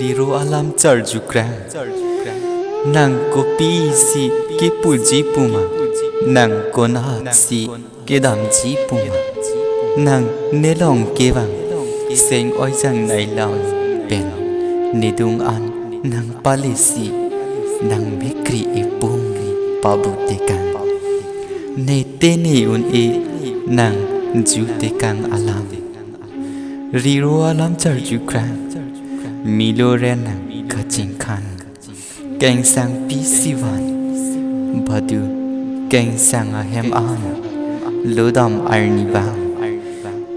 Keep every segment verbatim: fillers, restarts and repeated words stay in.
Riro alam charjukrang. Nang kopisi kepuji puma? Nang konatsi kedamji puma? Nang nelong kevang seng oijang nailam pen nedung an nang palesi nang mekri ipum pabutekang. Ne tene un-e nang jutekang alam. Riro alam charjukrang. Milo ren nang kachingkhan. Kengsang pisivan. Badu kengsang ahem an lodam arnivang.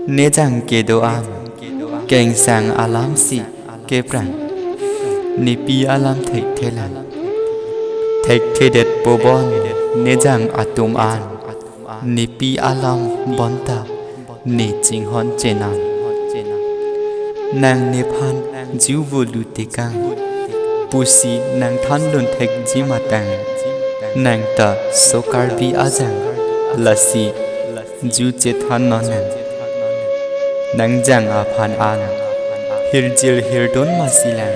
Nejang kedo an kengsang alamsi keprang. Nepi alam thekthelang. Thekthedet pobon nejang atum an nepi alam bonta ne chinghon chenam. Nang nephan ju volu tekang pusi nang thanlun thekji matang. Nang ta so Karbi ajang lasi ju chethan non nang. Nang jang aphan an hirjil hirdun masilang.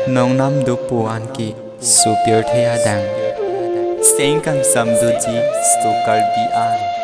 Nongnam dopo anke so pirthe adang. Seng kangsam doji so Karbi an.